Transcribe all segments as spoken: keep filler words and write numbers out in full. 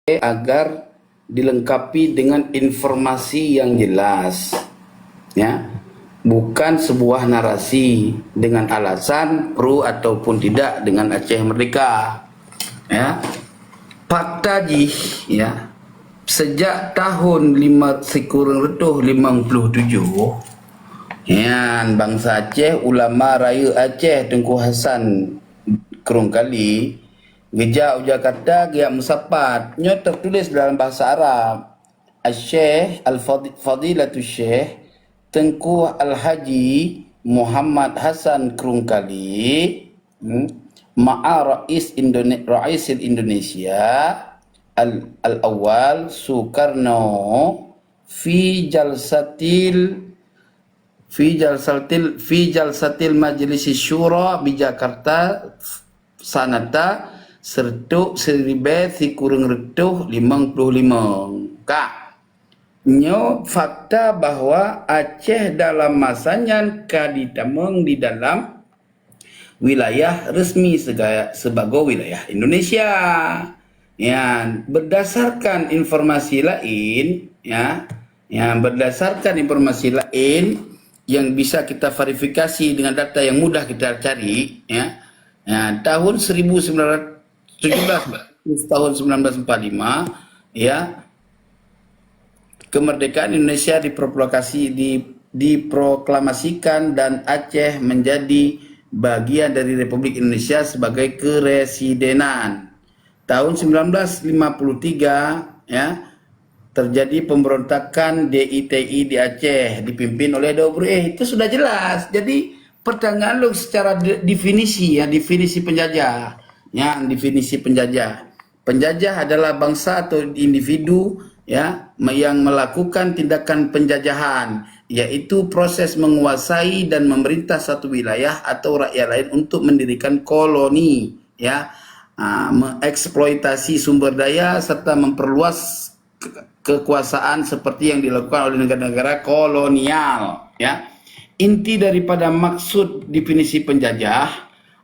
agar dilengkapi dengan informasi yang jelas, ya, bukan sebuah narasi dengan alasan pro ataupun tidak dengan Aceh Merdeka, ya. Fakta jih, ya, sejak tahun lima, sikureueng reutôh limong ploh tujoh, nyan bansa Aceh, ulama rayeuk Aceh Teungku Hasan Krueng Kali geujak u Jakarta geujak meusapat. Nyoe teutuléh dalam bahasa Arab, Al-Syekh Al-Fadi-, Fadilatul Syekh Teungku Al-Haji Muhammad Hasan Krueng Kali, hmm, ma'a Rais Indone-, Raisil Indonesia Al-, Al-Awwal Sukarno fi jalsatil, fi jalsatil, fi jalsatil Majlis Syura bi Jakarta sanata sertuk siribèe sikureueng reutôh limong ploh limong. Ka. Nyoe fakta bahwa Aceh dalam masa nyan ka jitamong di dalam wilayah resmi sega-, sebagai wilayah Indonesia. Ya, berdasarkan informasi lain, ya, ya, berdasarkan informasi lain yang bisa kita verifikasi dengan data yang mudah kita cari, ya, ya, tahun seribu sembilan ratus tujuh belas, tahun sembilan belas empat lima, ya, kemerdekaan Indonesia diproklamasi-, di-, diproklamasikan dan Aceh menjadi bagian dari Republik Indonesia sebagai keresidenan. Tahun sembilan belas lima puluh tiga, ya, terjadi pemberontakan D I T I di Aceh dipimpin oleh Daud Brue. Itu sudah jelas. Jadi, pertanyaan lôn secara de-, definisi, ya, definisi penjajah. Ya, definisi penjajah. Penjajah adalah bangsa atau individu, ya, me-, yang melakukan tindakan penjajahan, yaitu proses menguasai dan memerintah satu wilayah atau rakyat lain untuk mendirikan koloni, ya, ah, mengeksploitasi sumber daya serta memperluas ke-, kekuasaan seperti yang dilakukan oleh negara-negara kolonial, ya. Inti daripada maksud definisi penjajah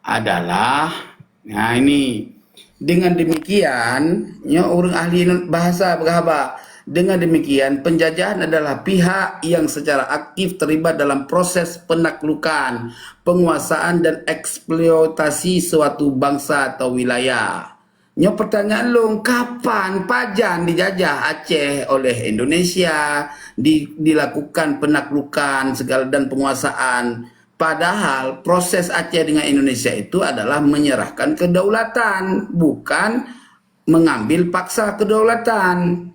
adalah, nah, ini, dengan demikian, nyoe ureueng ahli bahasa peugah haba, dengan demikian, penjajahan adalah pihak yang secara aktif terlibat dalam proses penaklukan, penguasaan, dan eksploitasi suatu bangsa atau wilayah. Nyoe pertanyaan lôn, kapan, pajan dijajah Aceh oleh Indonesia, di-, dilakukan penaklukan segala dan penguasaan? Padahal proses Aceh dengan Indonesia itu adalah menyerahkan kedaulatan, bukan mengambil paksa kedaulatan.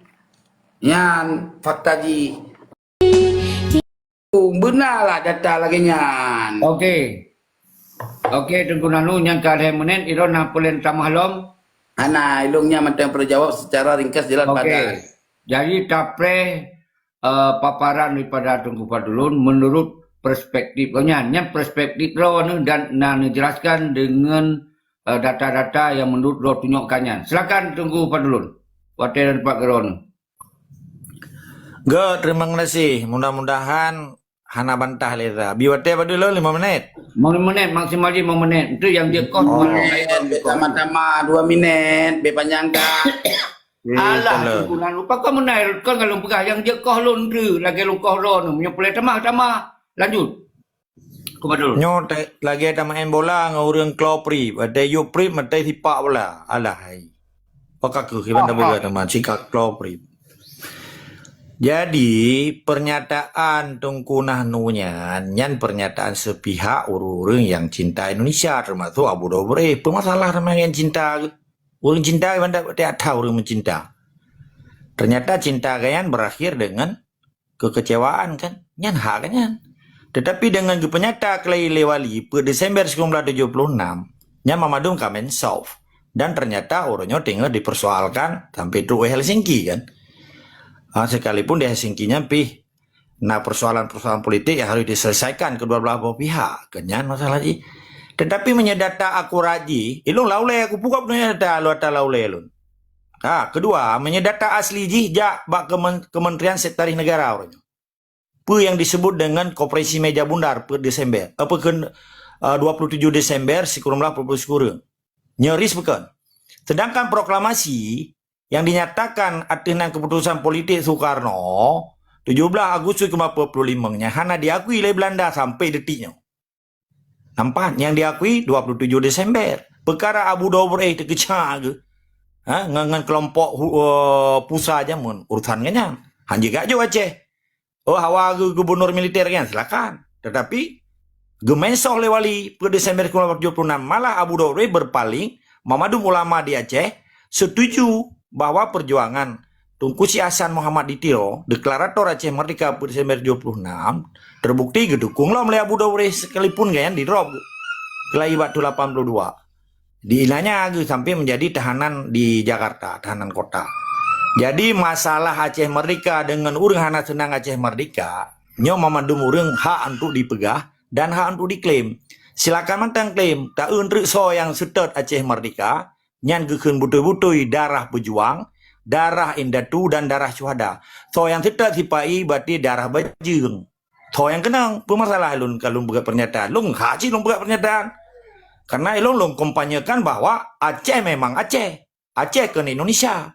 Nyan fakta jih. Beuna lah data lagèe nyan. Okey. Okey, Teungku Nanu, nyan ka lhèe menit, ilôn na peue lôn tamah lom? Hana, ilôn nyan mantong peujaweueb secara ringkas, jelas, padat. Okey. Jadi, tapreh, eh, paparan daripada Teungku Fadlun menurut perspektif gobnyan. Nyan perspektif droeneuh dan na neujelaskan dengan, eh, data-data yang menurut droe tunyok ka nyan. Silakan Teungku Fadlun. Watèe dan teumpat keu droeneuh. Gèt, terima kasih. Mudah-mudahan hana bantah lé ta. Bi watèe padum lôn, lima menit? Lima menit, maksimal jih lima menit. Itu nyang jeuet koh. Oh. Lima menit, tambah-tambah dua menit, beu panjang ka. Alah, kalau Teungku Nanu, pakon meunan, kon ka lôn peugah nyang jeuet koh lôn tu, lagèe lôn koh droeneuh, meunyoe peureulèe tamah, tamah. Lanjut. Teungku Fadlun. Nyoe te-, lagèe tameu'en bola ngon ureueng kloe prip, watèe yub prip, watèe sipak bola. Alah hai. Pakon keuh, kiban tapeugah teuma, sikak kloe prip. Jadi, pernyataan Teungku Nanu nyan, nyan pernyataan sepihak ureueng-ureueng nyang cinta Indonesia, termasuk Abu Dobre. Peue masalah teuma ngon cinta? Ureueng cinta, kiban ta-, tiep that ureueng meucinta. Ternyata cinta gobnyan berakhir dengan kekecewaan, kan? Nyan hak gobnyan. Tetapi dengan geupeunyata keu lé wali peuet Desember sikureueng blah tujoh ploh nam, nyan banmandum ka meusolve. Dan ternyata uroe nyoe teungoh dipersoalkan sampai trok u Helsinki, kan? Ah, sekalipun di Helsinki nyan pih na persoalan-persoalan politik yang harus diselesaikan kedua belah boh pihak. Kan nyan masalah jih. Tetapi meunyoe data akurat jih, ilôn laulée, kupeugah beuna data, lôn ata laulée lôn. Ha, kedua, meunyoe data asli jih jak bak kemen-, Kementerian Sekretaris Negara uroe nyoe. Peue nyang disebut dengan Konferensi Meja Bundar peuet Desember, apa ke, eh, dua puluh tujuh Desember sikureueng blah peuet ploh sikureueng. Nyoe risk bukon? Sedangkan proklamasi nyang dinyatakan ateueh nan keuputosan politik Soekarno, tujoh blaih Agustus keu lima puluh lima nyan hana diakui lé Belanda sampai detik nyoe. Nampak? Nyang diakui dua puluh tujoh Desember. Peukara Abu Daud Bureh teukeucak geuh, ha, ngon, ngon keulompok hu-, eh, PUSA jameun, urusan geuh nyan. Hana jigak jok Aceh. Oh, hawa geu-, gubernur militer nyan, silakan. Tetapi, geumensoh lé wali per Desember seribu sembilan ratus tujuh puluh enam, malah Abu Daud Bureh berpaling, memadum ulama di Aceh setuju bahwa perjuangan Teungku Syekh Hasan Muhammad di Tiro, deklarator Aceh Merdeka per Desember tujoh puluh enam, terbukti geudukung lom lé Abu Daud Bureh sekalipun gobnyan didrop keulai bak tahun lapan puluh dua. Di inan nyan geuh sampai menjadi tahanan di Jakarta, tahanan kota. Jadi, masalah Aceh Merdeka deungon ureuëng hana seunang Aceh Merdeka, nyoe meumandum ureuëng hak untuk dipeugah dan hak untuk diklaim. Silakan mantong klaim, taeu treuk soe nyang seutôt Aceh Merdeka, nyan geukheun beutôi-beutôi darah peujuang, darah indatu dan darah syuhada. Soe nyang seutôt sipa-i berarti darah bajeueng. Soe nyang keunong, peue masalah lôn ka lôn peugah pernyataan? Lôn hak cit lôn peugah pernyataan. Karena ilôn lôn kampanyekan bahwa Aceh memang Aceh. Aceh kon Indonesia.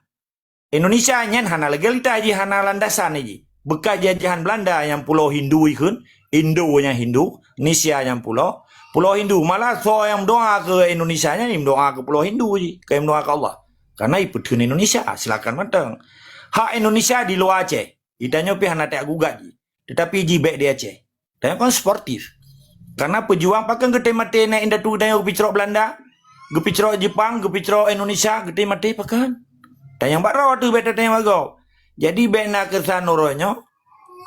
Indonesia nyan hana legalitas jih, hana landasan jih. Bekas jajahan Belanda nyang pulo Hindu ikheun, Indo nyang Hindu, Indonesia nyang pulo, pulo Hindu. Malah soe nyang meudoa keu Indonesia nyan, meudoa keu pulo Hindu jih, kon meudoa keu Allah. Karena ipeutheun Indonesia, silakan mantong. Hak Indonesia di luwa Aceh. Geutanyoe pih hana tagugat jih. Tetapi jih bék di Aceh. Tanyoe kan sportif. Karena peujuang pakon geutem maté nyan indatu tanyoe geupicrok Belanda, geupicrok Jepang, geupicrok Indonesia, geutem maté pakon. Tanyong bak droe teuh bék tatanyong bak gob. Jadi bék na keusan uroe nyoe.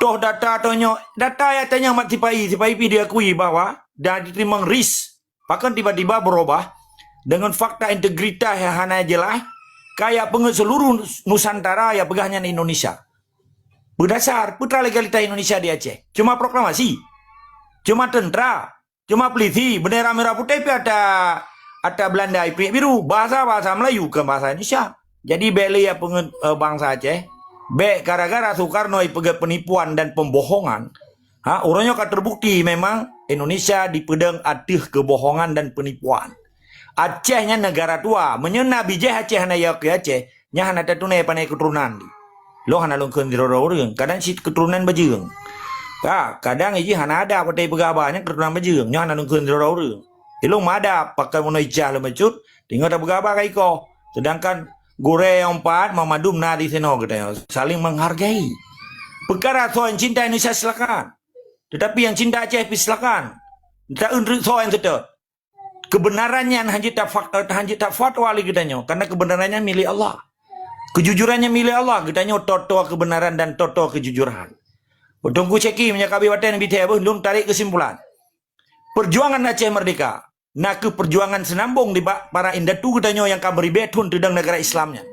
Toh data tanyoe, data nyang tanyong mat sipa-i, sipa-i pih diakui bahwa dan diterimong risk. Pakon tiba-tiba berubah dengan fakta integritas yang hana jelas, kaya peungeut seluruh Nusantara ya peugah nyan Indonesia. Beudasar, peue teuma legalitas Indonesia di Aceh? Cuma proklamasi. Cuma tentara. Cuma polisi. Bendera merah putih pih ata, ata Belanda ipriek biru. Bahasa, bahasa Melayu, bukan bahasa Indonesia. Jadi, bék lé ya peungeut, eh, bangsa Aceh. Bék gara-gara Soekarno ipeugét penipuan dan pembohongan. Ha, uroe nyoe ka terbukti memang Indonesia dipeudong ateueh kebohongan dan penipuan. Aceh nyan negara tua. Meunyoe na bijéh Aceh hana ya keu Aceh, nyan hana tatuné pané keuturonan di. Lôn hana lôn kheun sidroe-droe ureuëng. Kadang cit keuturonan bajeueng. Ka, kadang iji hana ada paté peugah haba nyan keuturonan bajeueng. Nyoe hana lôn kheun sidroe-droe ureuëng. Ilôn meuadab, pakon meunoe ijah lôn bacut, teungoh tapeugah haba ka ikoh. Sedangkan gurée nyang pat meumandum na di sinoe geutanyoe. Saling menghargai. Peukara soe cinta Indonesia silakan. Tetapi nyang cinta Aceh pih silakan. Taeu treuk soe nyang seutôt. Kebenaran nyan hana jeuet tafak-, eh, hana jeuet tafatwa lé geutanyoe, karena kebenaran nyan milék Allah. Kejujuran nyan milék Allah, geutanyoe toto kebenaran dan toto kejujuran. Teungku Syeki, meunyoe ka abéh watée neubi thée beuh, lôn tarek keusimpulan. Perjuangan Aceh Merdeka nakeuh perjuangan seunambong nibak para indatu geutanyoe nyang ka meuribée thon teudong negara Islam nyan.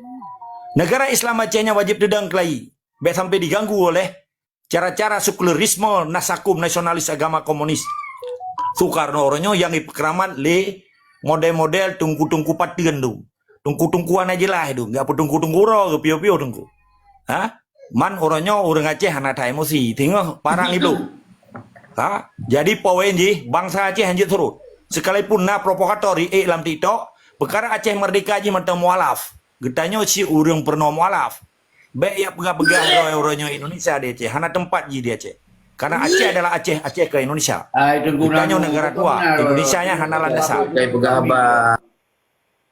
Negara Islam Aceh nyan wajéb teudong keulayi, bék sampai diganggu oleh cara-cara sekularisme nasakum nasionalis agama komunis Soekarno uroe nyoe nyang jipeukeuramat lé model-model teungku-teungku pateuen tu. Teungku-teungku hana jeulaih tu, geupeu teungku-teungku uroe, geupiyôh-piyôh teungku. Ha? Man uroe nyoe ureuëng Aceh hana that emosi, teungoh parang iblôh. Ha? Jadi poin jih, bangsa Aceh hanjeuet surot. Sekalipun na provokator riék lam TikTok, peukara Aceh Merdeka jih mantong mualaf. Geutanyoe cit ureuëng peurunoe mualaf. Bék ya peugah-peugah droe uroe nyoe Indonesia di Aceh. Hana teumpat jih di Aceh. Karena Aceh adalah Aceh, Aceh ke Indonesia. Ai, Teungku Geutanyoe Nanu, negara tua. Indonesia nyan hana landasan. Kai peugah haba.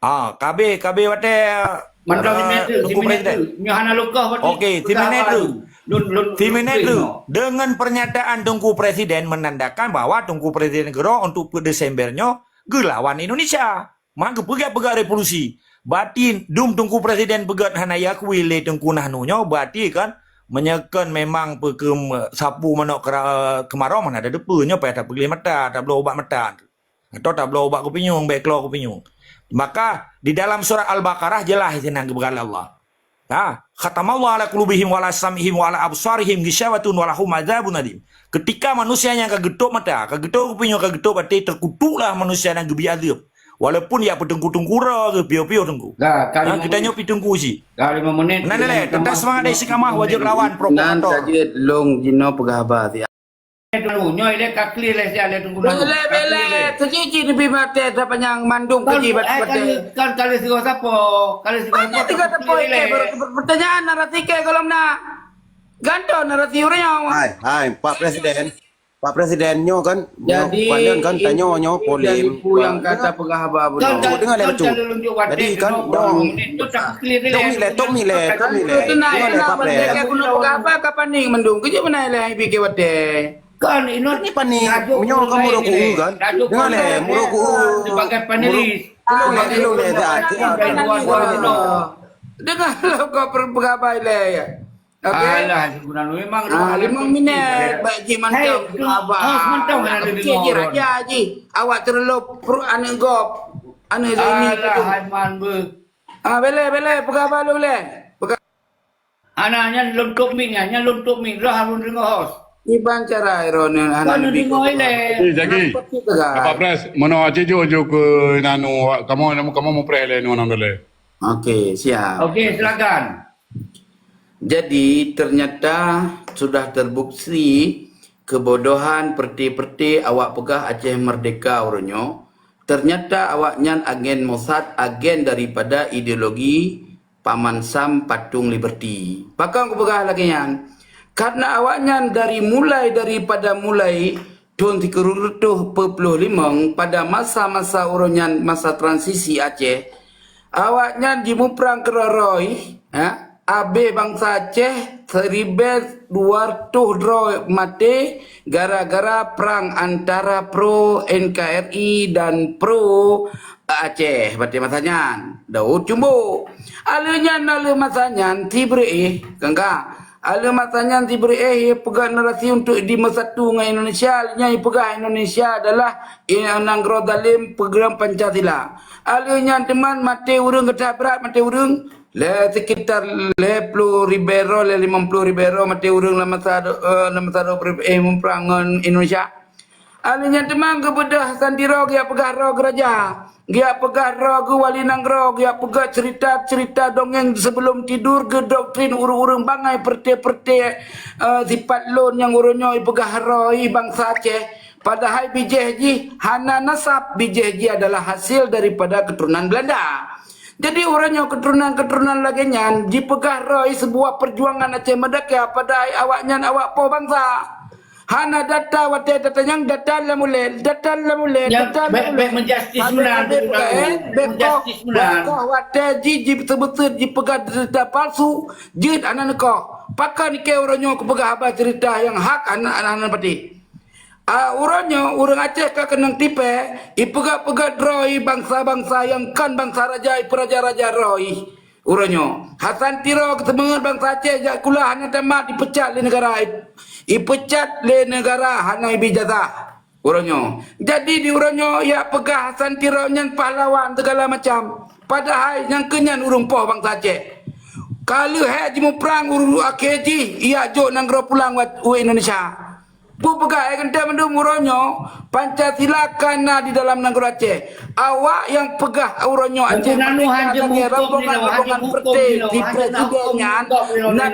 Ah, ka abéh, ka abéh watée, mantong eh, siminét tu, Teungku siminét Presiden. Tu. Nyoe hana lukah. Okey, siminét tu. Lôn, lôn, siminét tu. Dengan pernyataan Teungku Presiden menandakan bahwa Teungku Presiden Gero untuk per Desember nyoe geulawan Indonesia. Maka geupeugah-peugah revolusi. Berarti dum Teungku Presiden peugét hana yakui lé Teungku Nahnu nyoe, berarti kan meunyoe kon memang peukeum sapu manok kera-, keumarong hana ada depe nyoe payah tapeugléh mata, tabloe ubat mata. Atau tabloe ubat kupinyueng, bék kloe kupinyueng. Maka di dalam surat Al-Baqarah jeulaih sinan geupeugah lé Allah. Ha, khatamallahu ala qulubihim wa ala sam'ihim wa ala absarihim ghisyawatun wa lahum adzabun adim. Ketika manusia nyang ka geutôb mata, ka geutôb kupinyueng, ka geutôb até, terkutuklah manusia nyang geubri azeueb. Walaupun ya peuteungku-teungku uroe, geupiyôh-piyôh teungku. Dah, ka lima menit. Ha, geutanyoe pih teungku cit. Ka lima menit. Nan lé, teuntang semangat dari si kamah wajéb lawan provokator. Nan ka jeuet lôn jinoe peugah haba. Nyoe lé ka clear lé siat lé Teungku Nanu. Boleh, boleh. Kecil-kecil lebih mati dah panjang mandum kecil bat-, kan, kan kali sigoe sapo? Kali sigoe sapo? Tiga sapo itu baru pertanyaan narasi ke golom na. Ganto narasi urang. Hai, hai, Pak Presiden. Pak Presiden nyoe kan, nyoe jadi, pandan kan, tanyoe nyoe polem. Yang kata peugah haba bunoe. Dengar lé betul. Jadi kan, nyoe. Tok mi lé, tok mi lé, tok mi lé. Dengar lé Pak Presiden. Aku nak peugah haba kapan ni mendung. Kejap mana lé hai pikir watèe. Kan inoe ni panik. Meunyoe kamoe meuruku kan. Dengar lé, meuruku. Sebagai panelis. Dengar lé, dah. Dengar lé kau peugah haba lé ya. Okey. Alah, guna memang. Ah, limong minit. Baik ji mantong. Hai, abah. Mantong lah lebih. Okey ji raja ji. Awak terlalu perut aneuk gop. Aneuk Zaini tu. Alah, hai man be. Ah, boleh, boleh. Peugah haba lé. Peugah. Ana nyan lôn top mic nyan, nyan lôn top mic. Roh alun deungoe host. Iban cara iron nyan ana lebih. Deungoe lé. Eh, Zaki. Nampak tu tegas. Pak Pres, meunoe aja jok jok ke nanu, kamu kamu mau preh lé nanu lé. Okey, siap. Okey, silakan. Jadi, ternyata sudah terbukti kebodohan perti-perti awak peugah Aceh Merdeka uroe nyoe. Ternyata awaknyan agen Mossad, agen daripada ideologi Paman Sam Patung Liberty. Pakon kupeugah lagèe nyan? Karena awaknyan dari mulai daripada mulai thôn sikureueng reutôh peuet ploh limong, pada masa-masa uroe nyan, masa transisi Aceh, awaknyan jimuprang keudroe-droe, ha? Abéh bansa Aceh siribèe dua reutôh droe maté gara-gara prang antara pro N K R I dan pro Aceh, maté masa nyan. Daud Cumbo. Alheuh nyan, alheuh masa nyan, sibreuéh, kangka. Alheuh masa nyan sibreuéh, ipeugah narasi untuk dimeusatu ngon Indonesia, alheuh nyan ipeugah Indonesia adalah, eh, nanggroe zalim peugah Pancasila. Alheuh nyan teuma maté ureueng, geutabrak maté ureueng, lé sekitar lhèe ploh ribèe droe, lé limong ploh ribèe droe maté ureueng lam masa, eh, lam masa, eh, muprang ngon Indonesia. Alheuh nyan teuma geubeudôh Hasan Tiro geujak peugah droe geuraja, geujak peugah droe geuwali nanggroe, geujak peugah cerita-cerita dongeng sebelum tidur, geudoktrin ureueng-ureueng bangai peureuté-peureuté, eh, sipat lôn nyang uroe nyoe ipeugah droe bansa Aceh. Padahai bijéh jih hana nasab, bijéh jih adalah hasil daripada keturunan Belanda. Jadi uroe nyoe keturunan-keturunan lagèe nyan jipeugah droe sebuah perjuangan Aceh Merdeka, padahai awaknyan awak poh bansa. Hana data watèe tatanyong, data lam ulèe, data lam ulèe, data lam ulèe. Bèk menjustis meunan, bèk koh, bèk koh watèe ji, jiseubut-seubut jipeugah cerita palsu, jeuet hana neukoh. Pakon ikei uroe nyoe kupeugah haba cerita nyang hak hana, hana, hana pati. Ah, uroe nyoe ureueng Aceh ka keunong tipèe, ipeugah-peugah droe bansa-bansa nyang kon bansa raja, ipeuraja-raja droe. Uroe nyoe, Hasan Tiro seumeungeut bansa Aceh jak kulah hana tamat, ipeucat lé neugara, ipeucat lé neugara hana ibi ijazah. Uroe nyoe. Jadi di uroe nyoe, ya peugah Hasan Tiro nyan pahlawan segala macam. Padahai nyang keu nyan ureueng poh bansa Aceh. Ka lheueh jimuprang ureueng akhé jih, ijak jok nanggroe pulang wat-, u Indonesia. Peue peugah, eh, geutanyoe mandum uroe nyoe, Pancasila ka na di dalam nanggroe Aceh. Awak nyang peugah uroe nyoe Aceh Merdeka lagèe rombongan-rombongan peureuté di presiden nyan, na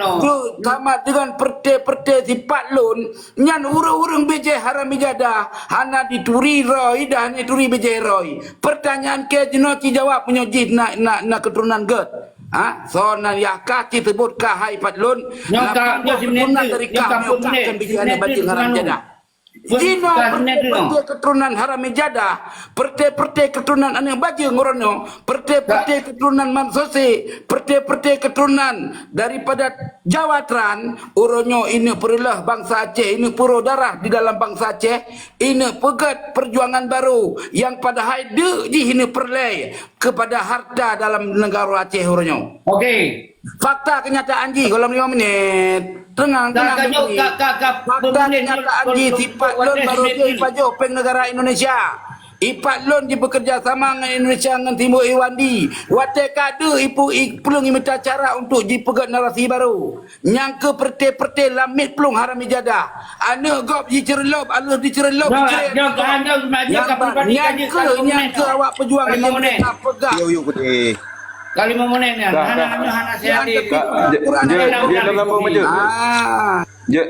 sama dengan peureuté-peureuté sipat lôn, nyan ureueng-ureueng bijéh haram ijadah, hana dituri droe, dah hana dituri bijéh droe. Pertanyaan kèe jinoe ci jawab meunyoe jih na, na, na keuturonan gèt. Ha? Soe nan yah ka ci seubut ka hai pat lôn, nyoe ka, nyoe siminit, nyoe ka peuet minit, siminit tu haram jadah. Jinoe peureuté-peureuté keuturonan haram jadah, peureuté-peureuté keuturonan aneuk bajeueng uroe nyoe, peureuté-peureuté keuturonan mansose, peureuté-peureuté keuturonan daripada Jawa Tran, uroe nyoe ineuk peureuloh bansa Aceh, ineuk peureuloh darah di dalam bansa Aceh, ineuk peugèt perjuangan barô nyang padahai deuk jih ineuk peureulèe keupada harta dalam neugara Aceh uroe nyoe. Oke. Fakta kenyataan jih, golom lima menit. Tenang, tenang, Bang Ji. Fakta kenyataan jih, sipat lôn barô jih ipajoh péng neugara Indonesia. Ipat lôn jibeukeureuja sama ngon Indonesia ngon Timur Irwandi. Watèe ka deuh ipu-, i-, plueng imita cara untuk jipeugèt narasi barô. Nyang keu peureuté-peureuté lam miet plueng haram ijadah. Aneuk gob jiceureulob, aleuh diceureulob, nyang keu, nyang keu awak peujuang Aceh Merdeka peugah. Ka lima menit nyan. Dah, hana, dah. Hana, hana sehat. Dah, je, je, je, dalam lambung je. Ah. Je.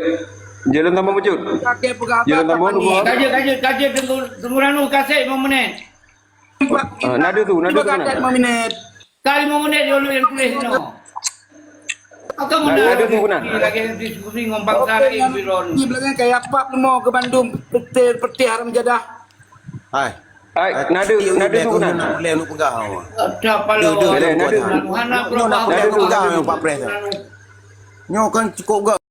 Jalan tambah mujud. Kakek peugah Jalan tambah mujud. Kaji, kaji, kaji tunggu, tunggu ranu kasih lima menit. Ah, nada tu, nada tu kena. Lima menit. Kali lima menit dia ulun tulis no. Aku mau nada tu kena. Lagi diskusi ngom bangsa lagi Biron. Di belakang kayak apa mau ke Bandung petir petir haram jadah. Hai. Hai, nada, nada tu kena. Boleh nak pegang. Ada apa lo? Boleh, nada. Mana nak pegang yang Pak Pres? Nyokan cukup gak.